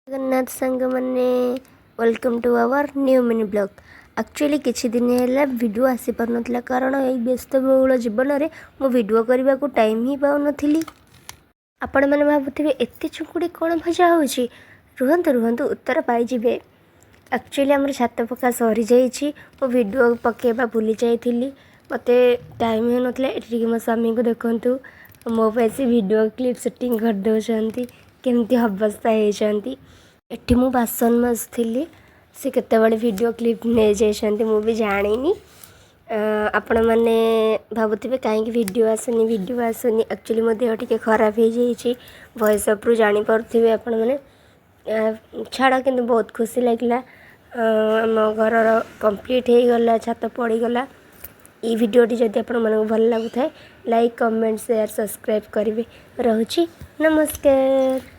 ଜଗନ୍ନାଥ ସାଙ୍ଗମାନେ, welcome to our new mini vlog. Actually କିଛି ଦିନ ହେଲା ଭିଡ଼ିଓ ଆସିପାରୁନଥିଲା, କାରଣ ଏଇ ବ୍ୟସ୍ତବହୁଳ ଜୀବନରେ ମୁଁ ଭିଡ଼ିଓ କରିବାକୁ ଟାଇମ୍ ହିଁ ପାଉନଥିଲି। ଆପଣମାନେ ଭାବୁଥିବେ, ଏତେ ଚୁଙ୍ଗୁଡ଼ି କ'ଣ ଭଜା ହେଉଛି? ରୁହନ୍ତୁ ରୁହନ୍ତୁ, ଉତ୍ତର ପାଇଯିବେ। ଆକ୍ଚୁଆଲି ଆମର ଛାତ ପକା ସରିଯାଇଛି। ମୁଁ ଭିଡ଼ିଓ ପକାଇବା ଭୁଲି ଯାଇଥିଲି, ମୋତେ ଟାଇମ୍ ହେଉନଥିଲା। ଏଠି ଟିକେ ମୋ ସ୍ୱାମୀଙ୍କୁ ଦେଖନ୍ତୁ, ମୋ ପାଇଁ ସେ ଭିଡ଼ିଓ କ୍ଲିପ୍ ସୁଟିଂ କରିଦେଉଛନ୍ତି, କେମିତି ଅବସ୍ଥା ହେଇଛନ୍ତି। ଏଠି ମୁଁ ବାସନ ମାଜୁଥିଲି, ସେ କେତେବେଳେ ଭିଡ଼ିଓ କ୍ଲିପ୍ ନେଇଯାଇଛନ୍ତି ମୁଁ ବି ଜାଣିନି। ଆପଣମାନେ ଭାବୁଥିବେ କାହିଁକି ଭିଡ଼ିଓ ଆସୁନି, ଭିଡ଼ିଓ ଆସୁନି। ଆକ୍ଚୁଆଲି ମୋ ଦେହ ଟିକେ ଖରାପ ହେଇଯାଇଛି, ଭଏସ୍ ଉପରୁ ଜାଣିପାରୁଥିବେ ଆପଣମାନେ। ଛାଡ଼, କିନ୍ତୁ ବହୁତ ଖୁସି ଲାଗିଲା, ଆମ ଘରର କମ୍ପ୍ଲିଟ୍ ହେଇଗଲା, ଛାତ ପଡ଼ିଗଲା। ଏଇ ଭିଡ଼ିଓଟି ଯଦି ଆପଣମାନଙ୍କୁ ଭଲ ଲାଗୁଥାଏ, ଲାଇକ୍, କମେଣ୍ଟ, ସେୟାର, ସବସ୍କ୍ରାଇବ୍ କରିବେ। ରହୁଛି, ନମସ୍କାର।